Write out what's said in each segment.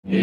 Maria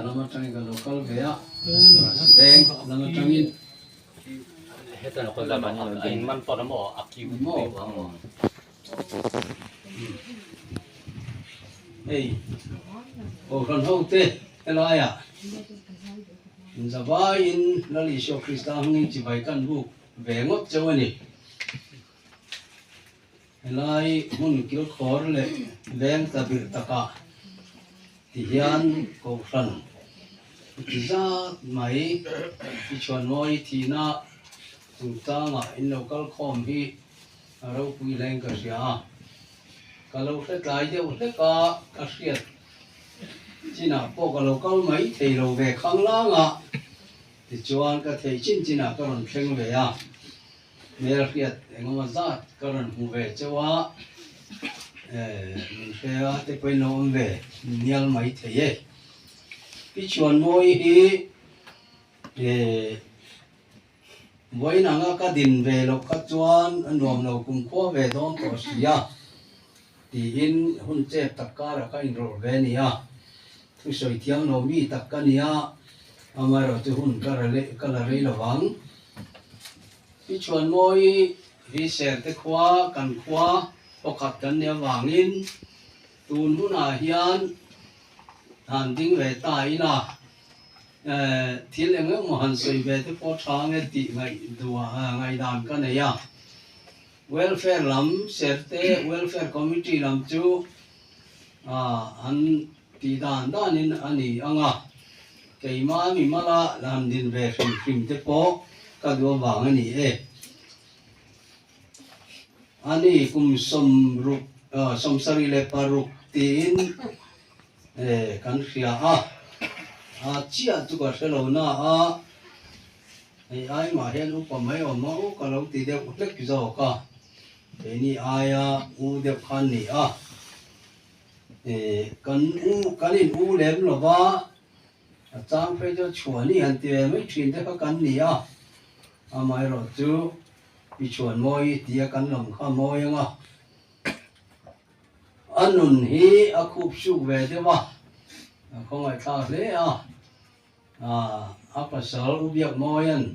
lam atangin ka lo kal ve a, Veng lam atangin. Hei Kohhran hote helaiah inzavaiin Lal Isua Krista hmingin chibai kan buk ve ngawt cheu a ni. Helai hmun kilkhawr leh veng tlabirh takah ti hian Kohhran ti zat mai i chhuanmawi thihna chungchangah in lo kal khawm hi a ropui hleng ka hria a. Ka lo hre tlai deuh hlek a, ka hriat chinah pawh ka lo kal mai thei lo ve khanglang a, tichuan ka thei chin chinah ka rawn thleng ve a. Hmel hriat engemaw zat ka rawn hmu ve cheu a, min hre a te pawhin lo awm ve nial mai thei e. Pi Chhuanmawi hi vawiin anga ka din ve loh kha chuan a nuam lo kumkhua ve dawn tawh si a tiin hun chep tak karah ka inrawlh ve a ni a, thusawi thiam lo mi tak ka ni a, amaherawhchu hun ka la rei lo vang. I Chhuanmawi hi Serte khua kan khua pakhat kan nih avangin tun hunah hian han ding ve ta ila thil eng emaw han sawi ve te pawh tha nge tih ngaihdan ka nei a. Welfare lam Serte Welfare Committee lam chu an tih dan danin a ni ang a, keimah mi mala han din ve hrim hrim te pawh ka duh avang a ni e. A ni kum sawmruk 76 tiin kan hria a, a chiah chu ka hre lo na a, hei ai mah hian upa mai awm a, u ka lo ti deuh hlek zawk a, keini aia u deuh khan ni a. Kan u kan in u lem lo va, a chang phei chu chhuan i han ti ve mai thin te kha kan ni a, amaherawh chu i chhuan mawi tia kan lam kha a mawi ang a, a nun hi a khup suk ve deuh a, a khawngaihthlak hle a, a pasal u Biakmawia'n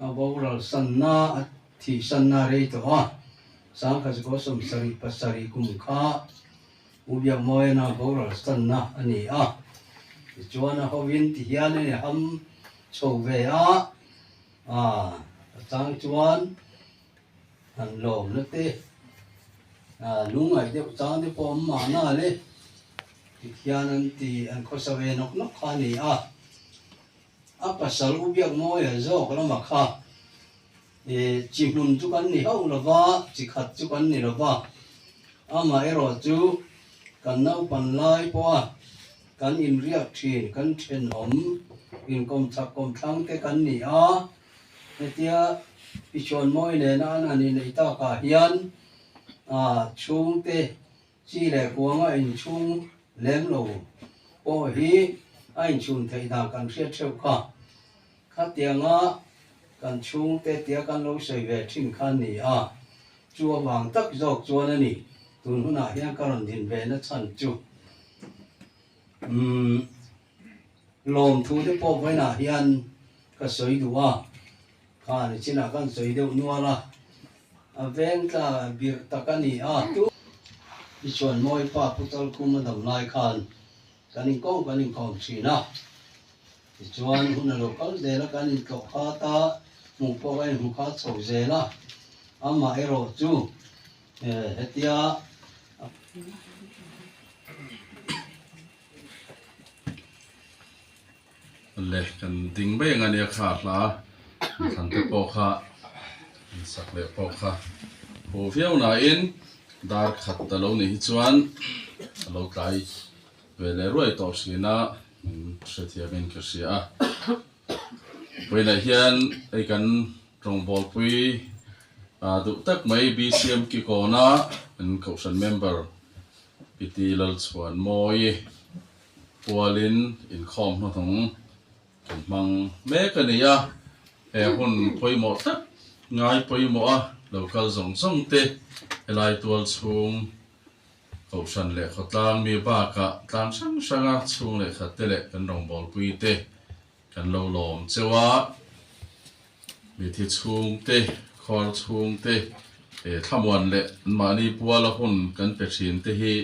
a boral sanna a thih sanna a rei tawh a, Sangkhazukaw 77 kum kha u Biakmawia'n a boral sanna a ni a, tichuan a hovin ti hian a inham chho ve a, a chang chuan han lawmna te lungngaih deuh chang te pawh awm mahna le. Tikhian an ti an khawsa ve nawk nawk kha a ni a, a pasal U Biakmawia zawk lama kha chi hmun chu kan ni hauh lo va, chi khat chu kan ni lo va, amaherawh chu kan naupan lai pawha kan inriak thin, kan thenawm inkawmchhak kawmthlang te kan ni a, hetia Pi Chhuanmawi nena an han inei takah hian chhungte Chi leh kuanga inchhung lem lo pawh hi A inchhun theih dan kan hriat theuh kha. Khatianga kan chhungte tia kan lo sawi ve thin kha a ni a, chu avang tak zawk chuan a ni tun hunah hian ka rawn din ve na chhan chu. Umm lawmthu te pawh vawiinah hian ka sawi duh a, kha ni chinah kan sawi deuh nual a, a veng tla birh tak a ni a. Tichuan Mawipa Pu Talkhuma dam lai khan kan inkawm kan inkawm thin a. Tichuan hun a lo kal zel a, kan intlawh khat a, hmuh pawh ka inhmu khat chho zel a, amah erawh chu hetia a. Le kan ding mai ang a nia kha hla thlan te pawh kha an sak leh pawh kha phu viau nain dar khat a lo nih hi chuan a lo tlai ve leh ruai tawh thin a, min hrethiamin ka hria a. Vawiinah hian hei kan rawngbawlpui duh tak mai BCM Kikawna kan Kohhran member Piti Lalchhuanmawii pualin inkhawm hnuhnung kan hmang mek a ni a. He hun pawimawh tak ngai pawimawh a lo kal zawng zawng te helai tual chhung Kohhran leh khawtlang mi bakah tlang hrang hranga chhung leh khat te leh kan rawngbawlpui te kan lo lawm cheu a, mithi chhung te, khuar chhung te, thlamuan leh anmahni puala hun kan pe thin te hi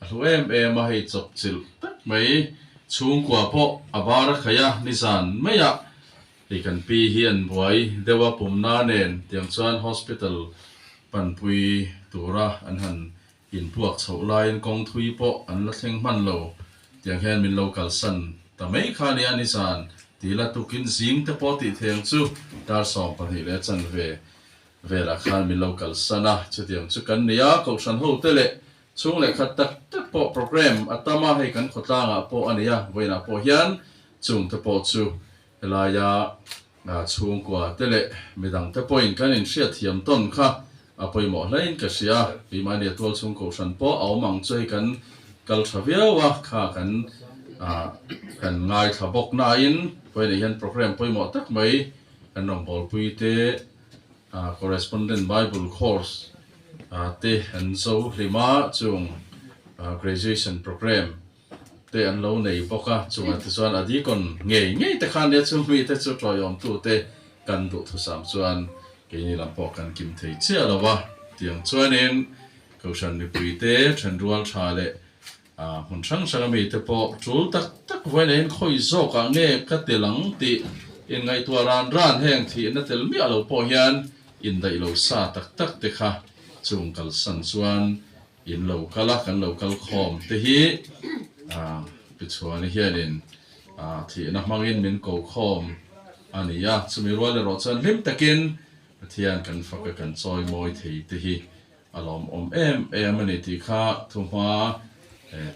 a hlu em em a, hei chawp chilh tak mai chhungkua pawh a bar a khaih a, nizan maiah hei kan pi hi an buai deuh a pumna nen tiang chuan hospital Panpui tura an han inpuak chhoh laiin kawng thui pawh an la thleng hman lo. Tiang hian min lo kalsan ta mai kha nia nizan ti la tukin zing te pawh tih theng chu dar 12 leh chanve velah khan min lo kalsan a, chutiang chu kan nei a, Kohhran ho te leh chhung leh khat tak tak pawh programme a tam a, hei kan khawtlangah pawh a nei a, vawiinah pawh hian chung te pawh chu Helaia chhungkua te leh midang te pawhin kan inhriatthiam tawn kha a pawimawh hlein ka hria. Keimahni a tual chhung kohhran pawh a awm ang chu hei kan kal tha viau a, kha kan kan ngaithla bawk nain vawiinah hian programme pawimawh tak mai kan rawngbawlpui te Correspondent Bible Course te an zo hlim a, chung graduation programme te an lo nei bawk a, chungah te chuan a deacon ngei ngei te khan nia chu mite chu tawiawmtu te kan duhthusam chuan keini lam pawh kan kim thei chiah lo a, tiang chuanin Kohhran mipui te thenrual tha leh hmun hrang hrang ami te pawh tul tak tak vawiin khawi zawkah nge ka tel ang tih inngaihtuah ran ran heng thihna tel miah lo pawh hian indaih lo sa tak tak te kha chung kalsan chuan In lo kal a, kan lo kal khawm te hi Pichhuani hianin thihna hmangin min ko khawm a ni a, chumi rual erawh chuan hlim takin Pathian kan fak a, kan chawi mawi thei te hi a lawmawm em em a ni tih kha thuhma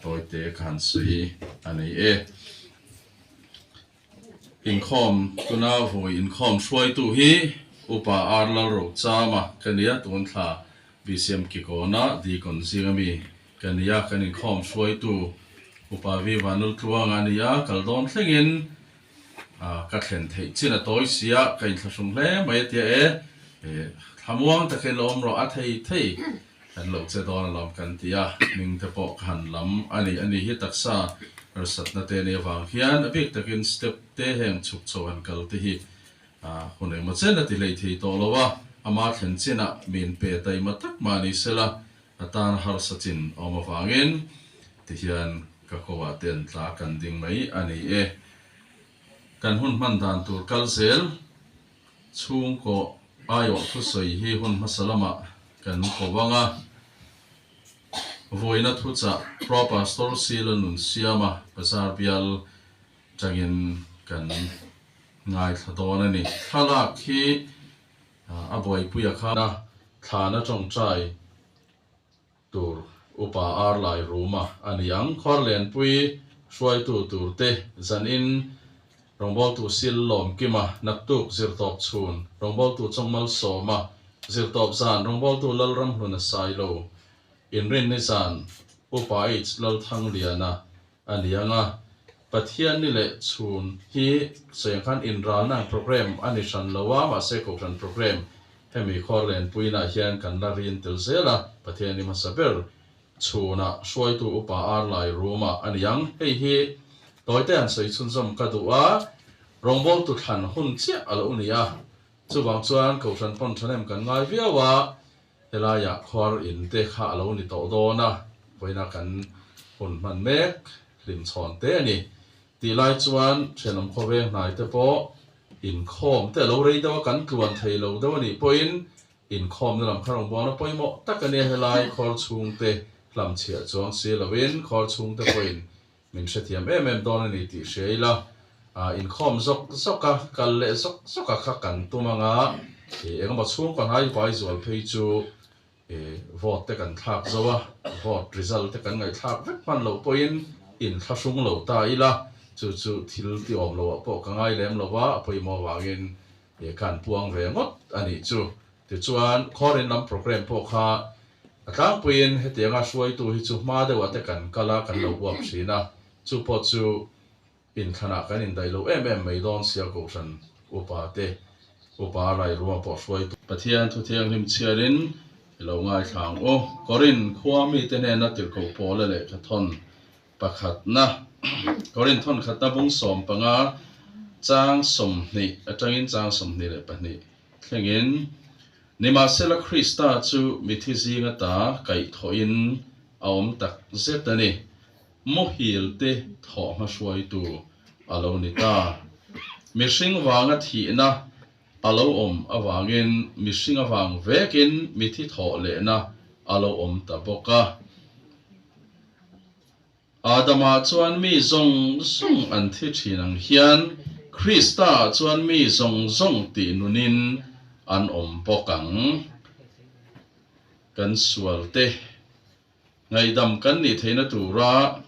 tawite ka han sawi a ni e. Inkhawm tuna vawi inkhawm hruaitu hi Upa R Lalrochama ka nia, tun thla BCM Kikawna Deacon zinga mi ka nia, kan inkhawm hruaitu Upa V Vanultluanga a ni a, kal dawn thlengin ka thlen theih chin a tawi sia, ka inthlahrung hle mai a tia e, thlamuang takin la awm rawh a thei thei Kan lo che dawn alawm kan ti a, hming te pawh ka han lam a ni. Ani hi taksa harsatna te nei avang hian a bik takin step te heng chhuk chho han kal te hi hun engmaw chen a ti hlei thei tawh lo a, ama thlen chinah min pe taima tak mah ni sela a tan harsa chin awm avangin tihian ka ko ah te an tla kan ding mai a ni e. Kan hun hman dan tur kal zel. Chhungkaw aiawh thusawi hi hun hmasa lamah kan ko vang a, vawiina thuchah Pro Pastor Sila Nunsiama Bazar bial tangin kan ngaithla dawn a ni. Thlalak hi a buaipuia khan a thlana tawngtai tur Upa Ar Lai Ruma a ni ang. Khuarlenpui hruaitu turte zanin rawngbawltu Sil Lawmkima, naktuk zirtawp chhun rawngbawltu Chawngmal Sawma, zirtawp zan rawngbawltu Lalramhluna Sailo, inrinni zan Upa H Lalthangliana a ni ang a. Pathianni leh chhun hi sawi ang khan inralna ang programme a ni hran lo a, mahse kohhran programme hemi khawr lenpuinaah hian kan la rin tel zel a, Pathianni hmasa ber chhunah hruaitu upa ar lai room-ah a ni ang. Hei hi tawite han sawi chhunzawm ka duh a, rawngbawltu thlan hun chiah a lo ni a, chuvang chuan kohhran pawn thahnem kan ngai viau a, Helaiah khuar in te kha a lo ni tawh dawn a, vawiina kan hun hman mek hlim chhawn te a ni. Tih lai chuan thenawm khawveng hnai te pawh inkhawm te a lo rei deuh a, kan tluan thei lo deuh a nih pawhin inkhawmna lam kha rawngbawlna pawimawh tak a nia, helai khawr chhungte hlamchhiah chuang si lovin khawr chhungte pawhin Min hrethiam em em dawn a ni tih hria ila, inkhawm zawk zawk a, kal leh zawk zawk a kha kan tum anga, engemaw chhungkaw hnai vai zual phei chu vote te kan thlak zo a, vote result te kan ngaihthlak vek hman loh pawhin inthlahrung lo ta ila, chu chu thil ti awm loh ah pawh ka ngai lem lo va, a pawimawh avangin kan puang ve ngawt a nih chu. Tichuan, Khawrin lam programme pawh kha a tlangpuiin hetianga hruaitu hi chu hma deuhah te kan kal a, kan lo uap thin a, chu pawh chu inthlanah kan indaih lo em em mai dawn sia Kohhran upa te, upa Rairuma pawh hruaitu. Pathian thu thianghlim chhiarin i lo ngaithla ang u. Korin khua mite hnena tirhkoh pawla lehkha thawn pakhatna, Korin thawn khatna bung 15 chang 20 atangin chang 22 Thlengin, Nimahsela Krista chu mithi zinga ta kaihthawhin a awm tak zet a ni. Muhil te thawh hmahruaitu a lo ni ta. Mihring vanga thihna a lo awm avangin mihring avang vekin mithi thawh lehna a lo awm ta bawk a. Adama chuan mi zawng zawng an thi thin ang hian Krista chuan mi zawng zawng tih nunin an awm bawk ang. Kan sualte ngaihdam kan nih theihna tura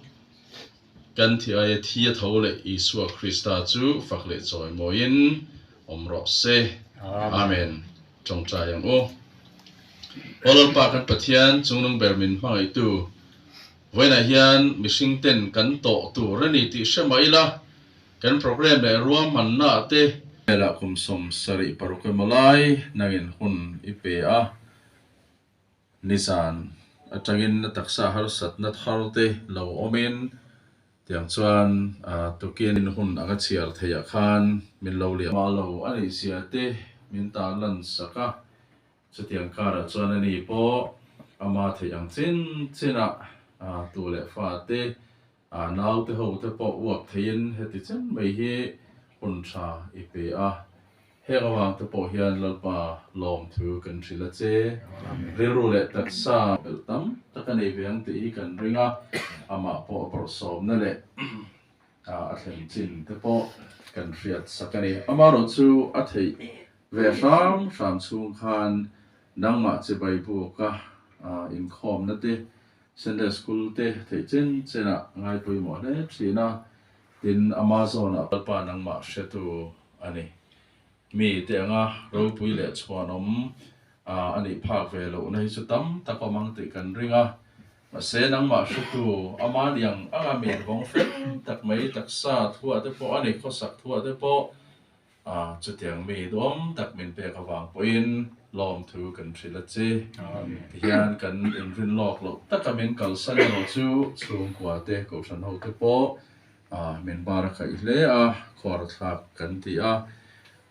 kan thi aia thi a tho leh Isua Krista chu fak leh chawimawiin awm rawh se. Amen. Tawngtai ang u. Aw Lalpa kan Pathian, chungnung ber min hmangaihtu, Vawiinah hian mihring ten kan tawh tur a ni tih hre mah ila, kan programme leh ruahmanna te, Velah kum 76 emaw lai nangin hun i pe a, nizan atangin na taksa harsatna thar te lo awmin tiang chuan tukin hun anga chhiar theihah khan min lo liam lo a nih zia te min tarlan sak a. Chutiang karah chuan ani pawh ama theih ang chin chinah tu leh fate, naute ho te pawh uap theiin heti chen mai hi hun tha i pe a. Heng avang te pawh hian Lalpa lawmthu kan hrilh a che. Rilru leh taksa belh tam tak a nei ve ang tih hi kan ring a, amah pawh a bawrhsawmna leh a thlen chin te pawh kan hriat sak a ni. Amaherawhchu a theih Ve hram hram chhung khan nangmah chibai buka inkhawmna te, Sunday School te theih chen chenah ngai pawimawh hle thin a, tin Amazon-ah Lalpa nangmah hretu a ni. Mi te anga ropui leh chhuanawm a nih phak ve lohna hi chu tam tak awm ang tih kan ring a, mahse nangmah hretu ama niang anga min vawng fel tak mai taksa thuah te pawh a ni, khawsak thuah te pawh A, chutiang mi duam tak min pek avang pawhin lawmthu kan hrilh a che. Tihian kan inrin lawk loh taka min kalsan erawh chu chhungkua te, kohhran ho te pawh min bar a khaih hle a, khuar thlak kan ti a.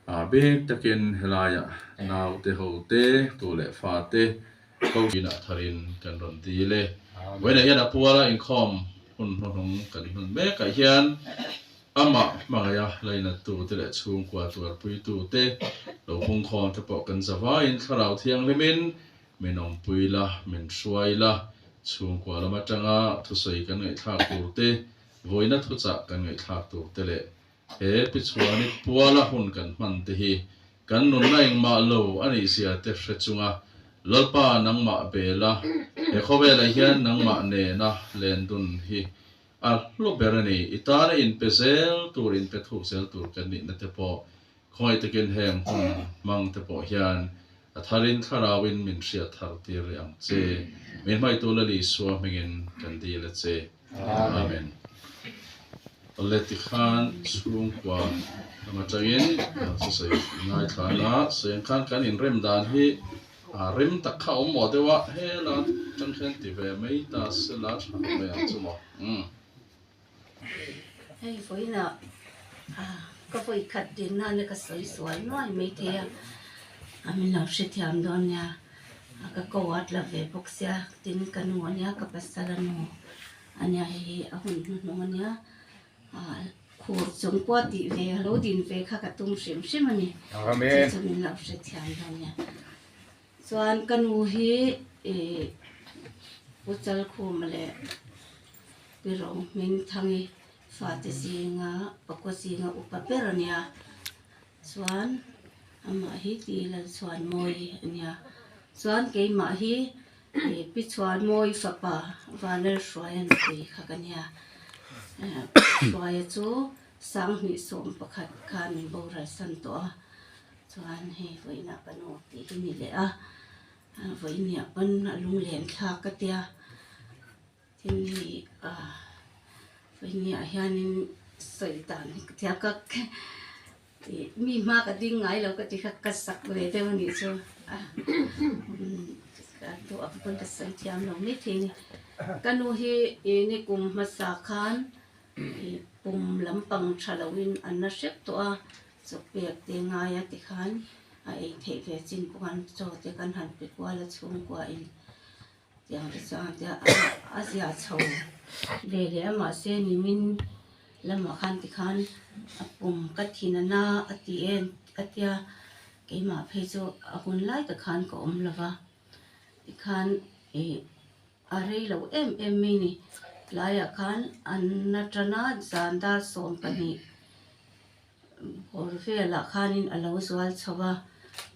A bik takin helaiah naute ho te, tu leh fa te ko inah tharin kan rawn dil e. Vawiinah hian a puala inkhawm hun hnuhnung kan hman mekah hian Amah hmangaiha lainattu te leh chhungkua tuarpuitu te lo pungkhawm te pawh kan zavaiin Thlarau Thianghlimin min awmpui la, min hruai la, chhungkua lam atanga thusawi kan ngaihthlak tur te, vawiina thuchah kan ngaihthlak tur te leh he Pichhuani puala hun kan hman te hi kan nunna engmah lo a nih zia te hre chunga Lalpa nangmah bela he khawvelah hian nangmah nena lendun hi A hlu ber a ni. I tana inpe zel tur, inpe thuk zel tur kan nihna te pawh khawngaih takin heng hun hmang te pawh hian a tharin thlarauin min hriat thar tir rih ang che. Min hmaitu Lal Isua hmingin kan dil a che. Amen. Awle tikhan chhungkua lam atangin thusawi ngaithla a, sawi ang khan kan inrem dan hi a rem tak kha a awm mawh deuh a, hela atang khian ti ve mai ta sela tha mai ang chu maw. Umm. Hei vawiinah ka vawi khat din nana ka sawi sual nuai mai thei a, a min lo hrethiam dawn nia, ka ko at la ve bawk sia tin ka nu ania ka pasal a nu ania hei hi a hun hnuhnung ania khur chung pawh tih ve a lo din ve kha ka tum hrim hrim a ni chu chu min lo hrethiam dawn nia. Chuan ka nu hi ih Pu Chalkhuma leh Pi Rohmingthangi fate zinga pakua zinga upa ber a nia. Chuan amah hi Ti Lalchhuanmawii a nia. Chuan keimah hi ih Pi Chhuanmawii fapa Vanlalhruaia nupui kha ka nia. Hruaia chu Sanghnih 11 khan min boral san tawh a. Chuan hei vawiinah ka nu tih hi ni leh a, vawiinah pawn a lunglen thlak ka tia, tin hei ah vawiinah hianin sawi dan hi ka tia ka ih mi hma ka ding ngai lo ka ti kha ka sak ve deuh a nih chu a ka duh ang pawn ka sawi thiam lo maithei a ni. Ka nu hi ih ni kum hmasa khan ih pum lampang tha loin an la hrep tawh a. Chawpek te ngaia tikhan a ei theih ve chin pawh khan chaw te kan han pe kual a chhungkua in tiang te chuan tia a zia chho ve leh a mahse nimin lamah khan tikhan a pum ka thin a na a ti em a tia keimah phei chu a hun lai tak khan ka awm lo va tikhan ih A rei lo em em mai ni. Tlaiah khan an na tan a, zan dar 12 bawr velah khanin a lo zual chho a,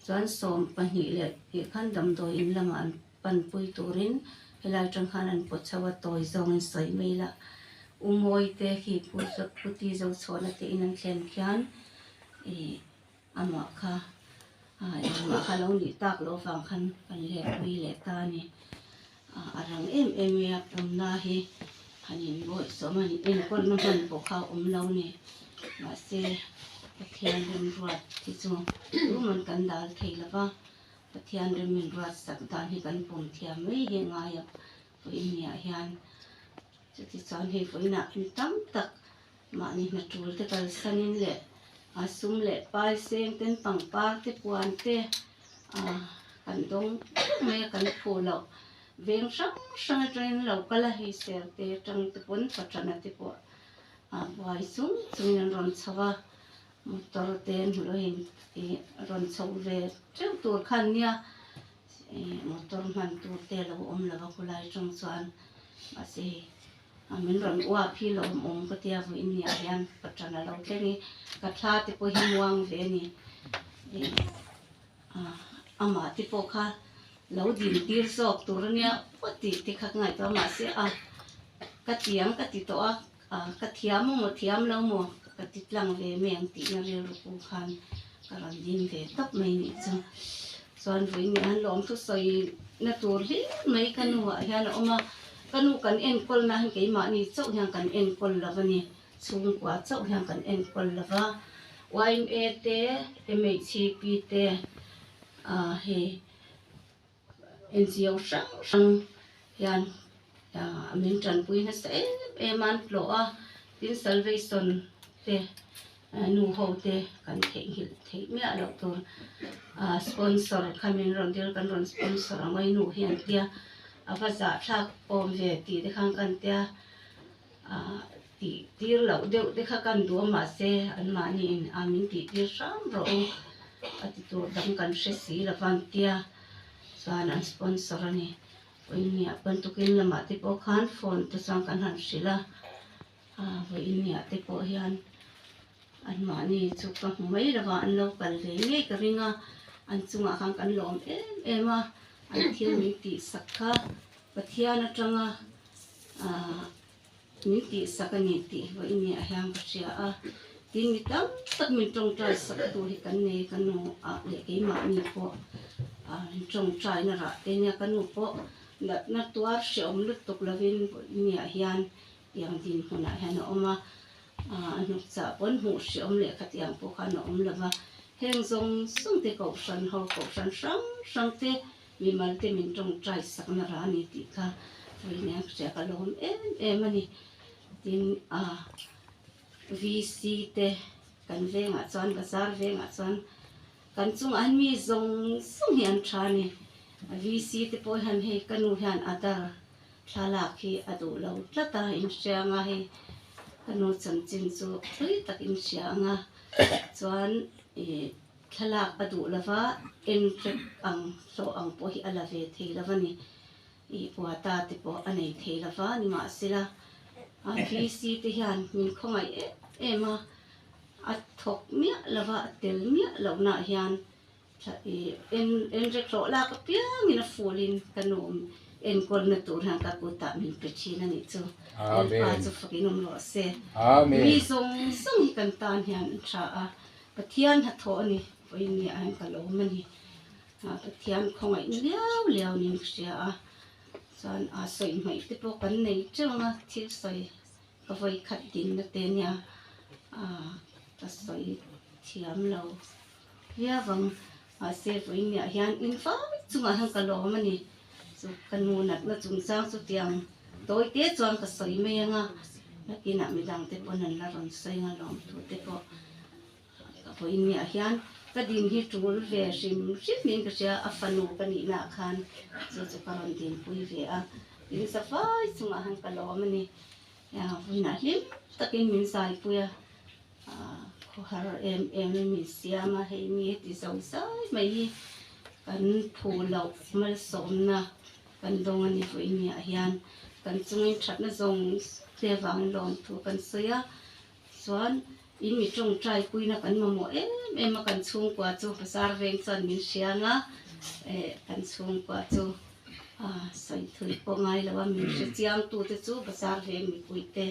chuan 12 leh tih khan damdawi in lamah an panpui turin helai atang khan an pawt chho a, tawi zawngin sawi mai la. U Mawi te khi Pu Puti Zochhuahna te in an thlen khian ih Amah kha engmah kha lo nih tak loh avang khan kan letpui leh ta a ni. A rang em em mai a, pumna hi han inbawihsawm a, enkawlna hman pawh kha a awm lo a ni. Mahse, Pathian remruat hi chu tuman kan dal thei lo va, Pathian rem inruat sak dan hi kan pawm thiam mai hi a ngai a, vawiinniah hian. Chutichuan hei vawiinah mi tam tak Mahni hna tul te kalsanin leh a sum leh pai seng ten pangpar te puan te ah kan dawng theuh mai a kan phu loh veng hrang hrang atangin lo kal a hei ser te atang te pawn pathana te pawh ah buai chung chungin an rawn chho a motor te an hmu lo hei ih rawn chho ve teuh tur kha an nia ih motor hman tur te a lo awm lo a khulai atang chuan mahse hei. Min rawn uap hi lawmawm ka tia vawiin niah hian ka tan a lo thleng i ka thla te pawh hi muang ve a ni. Amah te pawh kha lo din tir zawk tur a nia aw tih te kha ka ngaihtuah a mahse a ka tiang ka ti tawh a ka thiam maw thiam lo maw ka ti tlang ve mai ang tihna rilru pawh khan ka rawn din ve tawp mai nih chu. Chuan vawiin niah hian lawmthu sawi na tur hlir mai ka nu ah hian a awm a. Ka nu kan enkawl na hian keimahni chauh hian kan enkawl lo a ni, chhungkua chauh hian kan enkawl lo va, yma te, MHCP te ah hei NGO hrang hrang hian ah min tanpui nasa em em a an hlawh a, tin Salvation te nu ho te kan theihnghilh theih miah loh tur ah sponsor kha min rawn dil kan rawn sponsor ang aw i nu hi an tia a va zahthlak awm ve tih te khan kan tia ah tih tir loh deuh te kha kan duh a mahse an mahni in a min tih tir hram rawh u a ti tur dang kan hre si lo va an tia chuan an sponsor a ni vawiinniah pawn tukin lamah te pawh khan phone te chuan kan han hrilh a. Vawiinniah te pawh hian anmahni chu ka hmu mai lo va, an lo kal ve ngei ka ring a, an chungah khan kan lawm em em a, an thil min tihsak kha Pathian atanga ah min tihsak a ni tih vawiinniah hian ka hria a, tin mi tam tak min tawngtai sak tur hi kan nei ka nu ah leh keimahni pawh ah min tawngtaina rah te nia ka nu pawh natna tuar hrehawm lutuk lovin vawiinniah hian Tiang dinhmunah hian a awm a, A hnukchah pawn hmuh hriawm leh khatiang pawh khan a awm lo va, heng zawng zawng te kohhran ho kohhran hrang hrang te mimal te min tawngtai sakna rah a ni tih kha vawiin hian ka hria ka lawm em em a ni. Tin, a VC te kan vengah chuan bazar vengah chuan kan chungah hian mi zawng zawng hi an tha a ni. VC te pawh hian hei ka nu hian Aadhaar Thlalak hi a duh lo tlat a, inhria anga hei ka nu chanchin chu thui tak inhria anga chuan ih thlalak a duh lova entrek ang hlawh ang pawh hi a la ve thei lo a ni. Ih quota te pawh a nei thei lova nimahsela a VC te hian min khawngaih em em a, a thawk miah lova a tel miah lohnaah hian En rek rawh lak apiangin a fulin ka nu enkawlna tur hian ka kutah min pe thin a nih chu. Lalpa chu fakin awm rawh se. Mi zawng zawng hi kan tan hian an tha a, Pathian hnathawh a ni, vawiin ni ah hian ka lawm a ni. Pathian khawngaihna liau liau niin ka hria a, chuan a sawi hmaih te pawh kan nei teuh ang a, thil sawi ka vawi khat dinna te nia ka sawi thiam lo. Viau ang, mahse vawiinniah hian in fai chungah hian ka lawm a ni. Chu ka nu natna chungchang chu tiang tawi te chuan ka sawi mai ang a, nakinah midang te pawn an la rawn sawi ang a lawmthu te pawh. Ka vawiinniah hian ka din hi tul ve hrim hrim in ka hria, a fanu ka nihnaah khan chu chu ka rawn dinpui ve a, in za fai chungah hian ka lawm a ni. Vawiinah hlim takin min zaipui a. Khawhar em em in min siam a, hei mi heti zo zai mai hi kan phu loh malsawmna kan dawng a ni vawiin ah hian kan chungin thatna zawng te avangin lawmthu kan sawi a, chuan in mi tawngtai puina kan mamawh em em a kan chhungkua chu bazar veng chuan min hria ang a, eh kan chhungkua chu sawi thui pawh ngai lo a min hre chiang tute chu bazar veng mipui te.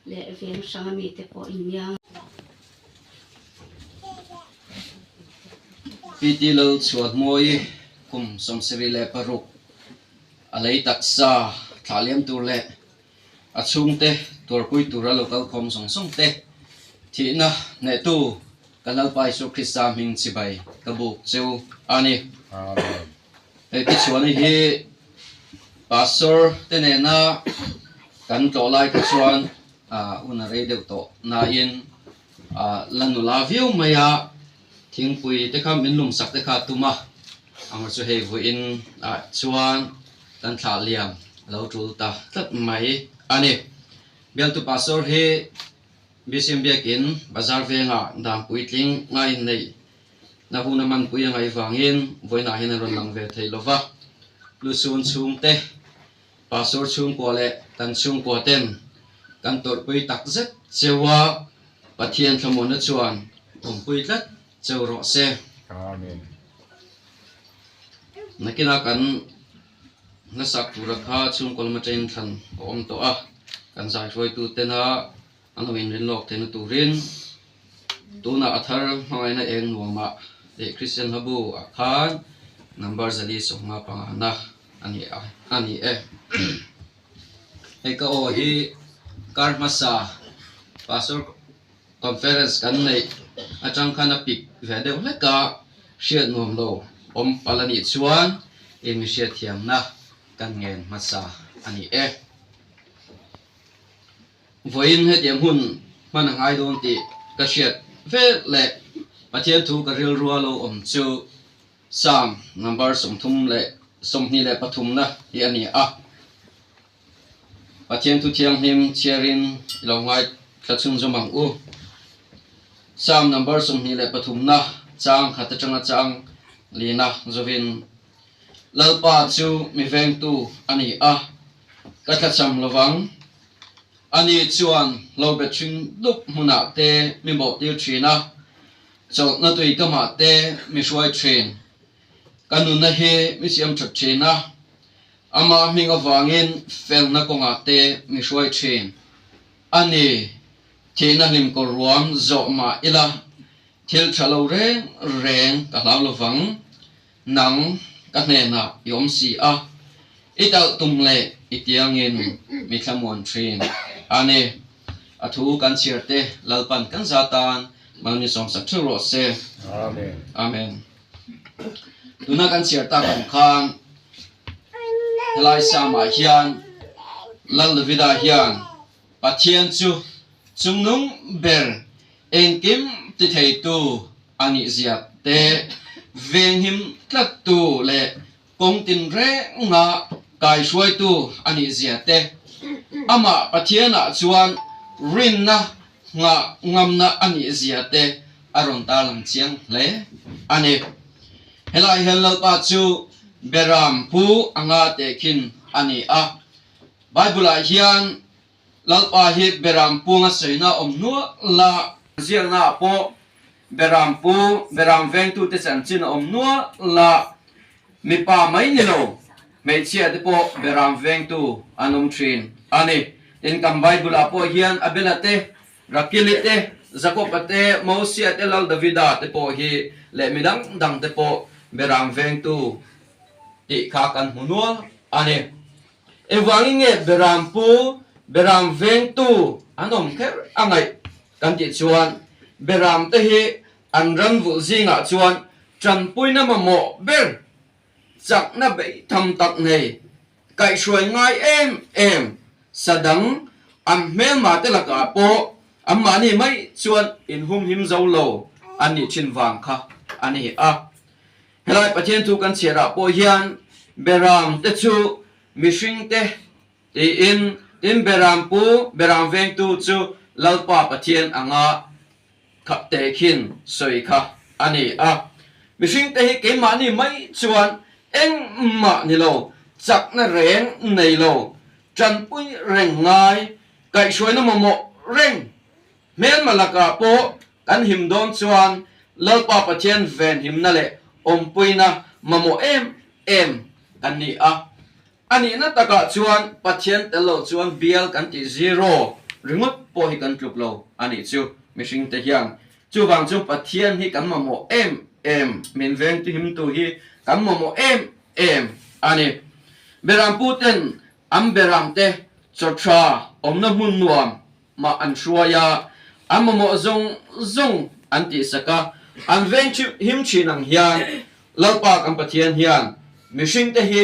leh veng hrang ami te pawh in nia. PT Lalchhuahmawii kum 76 a lei taksa thlah liam tur leh a chhungte tuarpui tura lo kal khawm zawng zawng te thihna hnehtu kan Lalpa Isua Krista hming chibai ka buk cheu a ni. Hei tichuan hi Pastor te nena kan tlawh lai kha chuan hun a rei deuh tawh nain la nula viau mai a, thingpui te kha min lum sak te kha a tum a, amaherawhchu chu hei vawiin ah chuan kan thlah liam a lo tul ta tlat mai a ni. Bialtu Pastor hi BCM Biakin Bazar vengah dan puitling a inneih Na hun a manpui a ngaih vangin vawiinah hian a rawn lang ve thei lo va. Lusun chhungte, Pastor chhungkua leh kan chhungkua ten kan tawrhpui tak zet cheu a, Pathian thlamuanna chuan awmpui tlat cheu rawh se. Amen. Nakinah kan hlasak tura kha chhungkaw lama ṭain thlan a awm tawh a, kan zaihruaitu tena An lo inrin lawk theihna turin tunah a thar hmangaihna eng nuamah leh Kristian hlabu ah khan number 455 na a ni a a ni e. Hei ka aw hi kar hmasa Pastor Conference kan neih atang khan a pik ve deuh hlek a, hriat nuam lo awm palh a nih chuan in mi hriatthiamna kan ngen hmasa a ni e. Vawiin hetiang hun hman a ngai dawn tih ka hriat vel leh Pathian thu ka rilrua lo awm chu Psalm number 33 na hi a ni a. Pathian thu thianghlim chhiarin i lo ngaithla chhunzawm ang u. Psalm number 23 na chang khat atanga chang lina zovin Lalpa chu mi vengtu a ni a, ka tlacham lovang. Ani chuan lo be ṭhing dup hmunah te mi bawhtir ṭhin a, chawlhna tui kamah te mi hruai ṭhin. Ka nunna hi mi siam ṭhat ṭhin a, ama hming avangin felna kawngah te mi hruai ṭhin. Ani, thihna hlimkawr ruam zawh mah ila, thil ṭha lo reng reng ka hlau lovang. Nang ka hnenah i awm si a, i talh tum leh i tiangin mi thlamuan thin a ni. A thu kan chhiar te Lalpan kan za tan mal min sawmsak theuh rawh se. Amen. Amen. Tuna kan chhiar tak ang khan helai Psalm-ah hian Lal Davida hian Pathian chu chungnung ber engkim ti theitu a nih zia te, venghim tlattu leh kawng tinrenga kaihruaitu a nih zia te, amah Pathianah chuan rinna nghah ngamna a nih zia te a rawn tarlang chiang hle a ni. Helai hian Lalpa chu Beram pu anga tehkhin a ni a. Bible-ah hian Lalpa hi Beram punga sawina awm nual la. Ziaknaah pawh Beram pu, Beram vengtute chanchin a awm nual la. Mipa mai ni lo, hmeichhia te pawh Beram vengtu an awm thin a ni. Tin, kan Bible-ah pawh hian Abela te, Rakili te, Jakoba te, Mosia te, Lal Davida te pawh hi leh mi dang dang te pawh Beram vengtu tih kha kan hmu nual a ni. Engvangin nge Beram pu, Beram vengtu an awm kher a ngaih kan tih chuan Beram te hi an ram vulh zingah chuan tanpuina mamawh ber chakna beih tham tak nei kaihhruai ngai em em sa dang an hmelma te lakah pawh anmahni mai chuan inhumhim zo lo an nih thin vang kha a ni a. Helai Pathian thu kan chhiarah pawh hian Beram te chu mihring te tiin, tin Beram pu, Beram vengtu chu Lalpa Pathian anga kha tehkhin sawi kha a ni a. Mihring te hi keimahni mai chuan engmah ni lo, chakna reng nei lo, tanpui reng ngai, kaihhruaina mamawh reng Hmelma lakah pawh kan him dawn chuan Lalpa Pathian venhimna leh awmpuina mamawh em em kan ni a. A nihna takah chuan Pathian tel lo chuan bial kan tih zero ringawt pawh hi kan tluk lo a nih chu mihringte hian. Chuvang chu Pathian hi kan mamawh em em, min vengtu-himtu hi kan mamawh em em a ni. Berampu ten an beramte chaw tha awmna hmun nuam mah an hruai a, an mamawh zawng zawng an tihsak a, an veng him thin ang hian Lalpa kan Pathian hian mihringte hi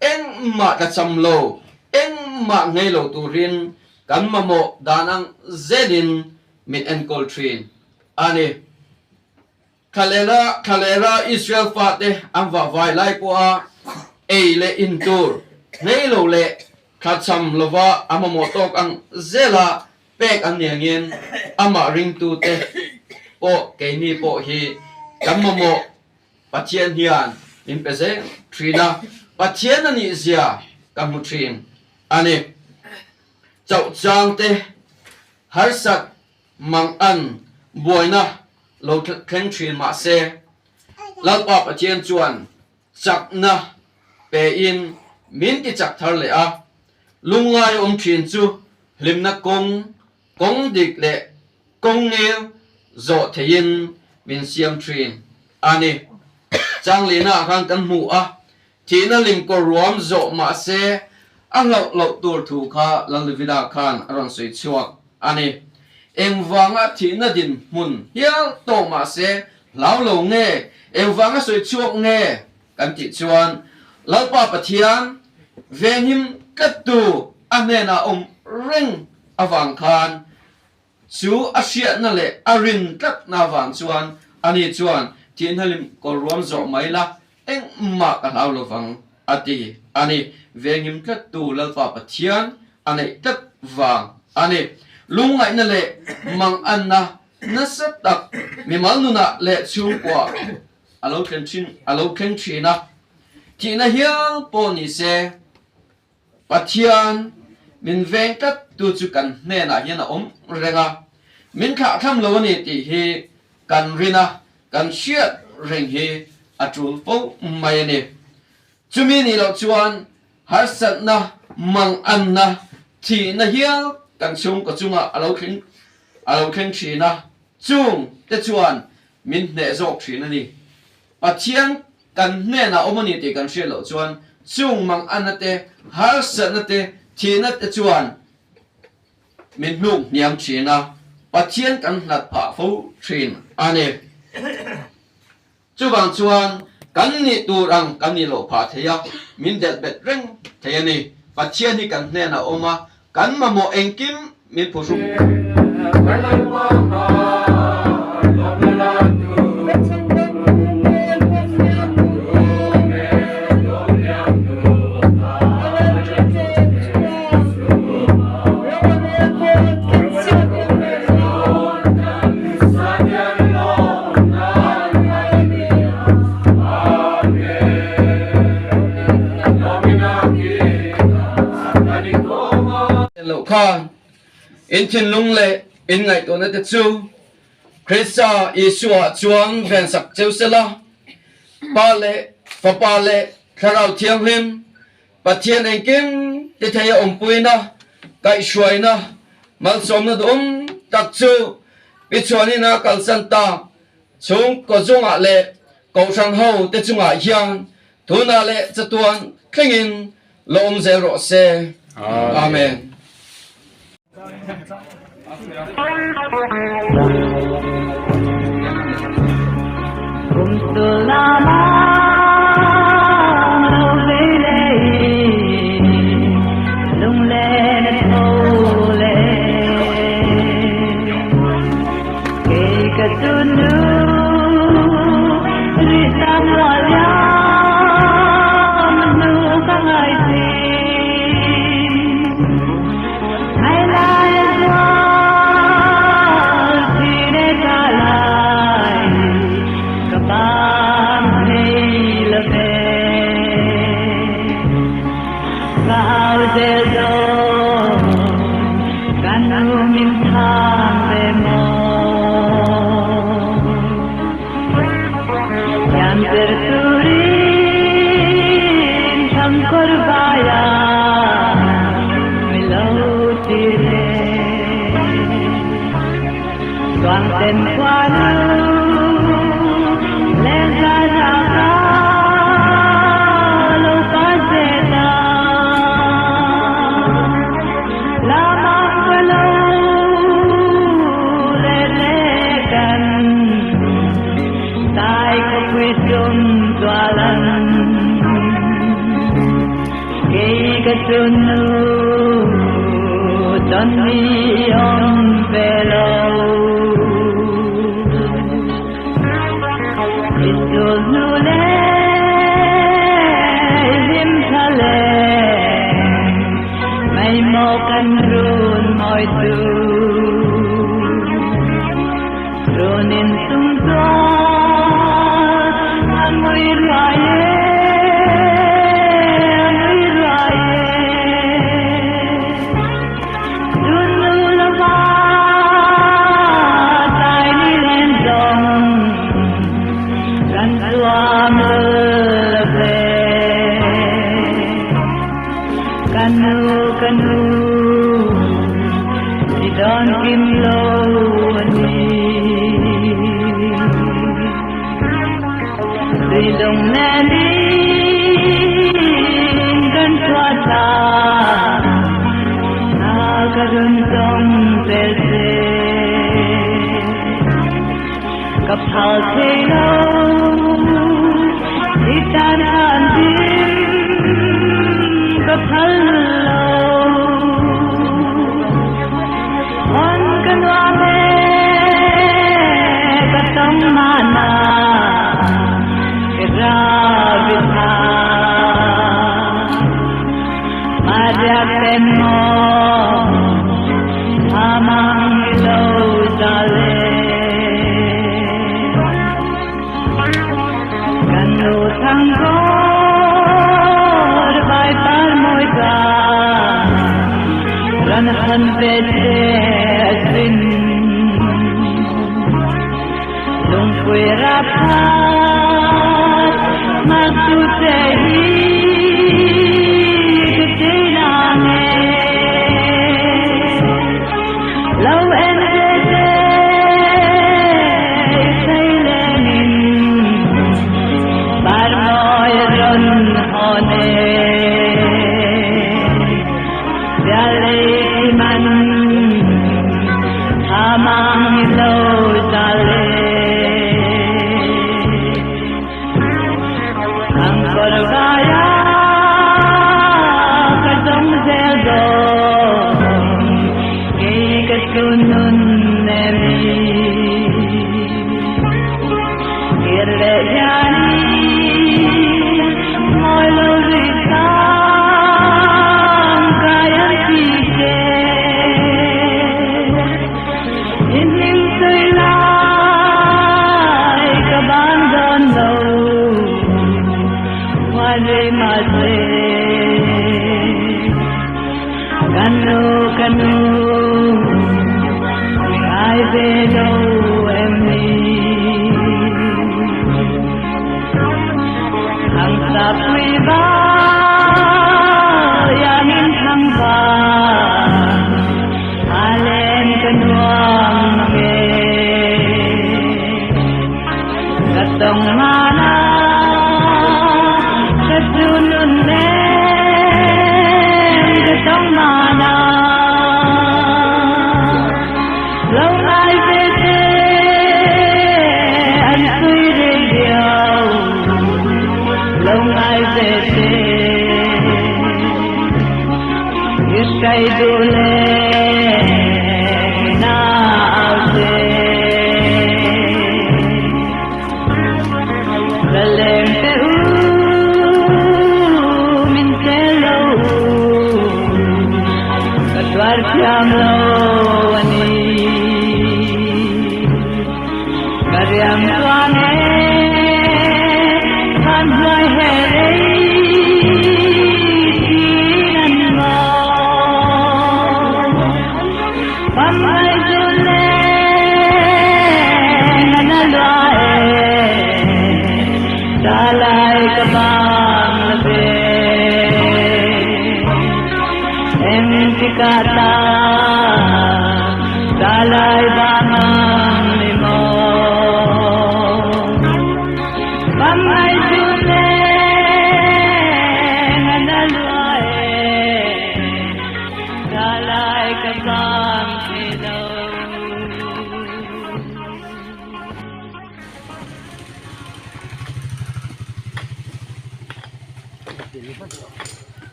engmah tla cham lo, engmah ngei lo turin kan mamawh dan ang zelin min enkawl thin a ni. Thlalera Thlalera Israel fate an vahvai lai pawha ei leh in tur ngei lo leh thlachham lova a mamawh tawk ang zela pek an ni angin amah ringtute pawh keini pawh hi kan mamawh Pathian hian min pe zel thin a, Pathian a nih zia ka hmu thin a ni. Chauh changte harsat mang an buaina lo thleng thin mah se, Lalpa Pathian chuan chakna pein min ti chak thar leh a, lungngai awm thin chu hlimna kawng, kawng dik leh kawng ngil zawh theiin min siam thin a ni. Changlina khan kan hmu a, thihna lim kawr ruam zawh mah se a hlauh loh tur thu kha Lalvida khan a rawn sawi chhuak a ni. Engvanga thihna dinhmun hial tawh mah se hlau lo nge, engvanga sawi chhuak nge kan tih chuan Lalpa Pathian venghim tlattu a hnenah awm reng avang khan Chu a hriatna leh a rin tlatna vang chuan ani chuan thihnalim kawr ruam zawh mai la, engmah ka hlau lovang a ti a ni. Venghim tlattu Lalpa Pathian a neih tlat vang a ni. Lungngaihna leh manganna nasa tak mimal nunah leh chhungkuah a lo thlen thin a lo thleng thin a, thihna hial pawh ni se, Pathian min veng tlat tu chu kan hnenah hian a awm reng a, min thlah tham lo a ni tih hi kan rin a, kan hriat reng hi a tul fo mai a ni. Chumi nih loh chuan harsatna, manganna, thihna hial kan chhungkaw chungah a lo thleng a lo thleng thin a, chung te chuan min hneh zawk thin a ni. Pathian Kan hnenah awm a ni tih kan hriat loh chuan chung mang anna te, harsatna te, thihna te chuan min hnuk hniam thin a, Pathian kan hlat phah fo thin a ni. Chuvang chuan kan nih tur ang kan nih loh phah thei a, min delh bet reng thei a ni. Pathian hi kan hnenah a awm a, kan mamawh engkim min phuhruk. Loh khan in thinlung leh in ngaihtuahna te chu Krista Isua chuan vensak cheu sela, Pa leh Fapa leh Thlarau Thianghlim Pathian engkim ti thei a awmpuina, kaihhruaina, malsawmna duhawm tak chu Pi Chhuanin a kalsan tak chhungkaw zungah leh Kohhran ho te chungah hian tunah leh chatuan thlengin la awm zel rawh se. Amen.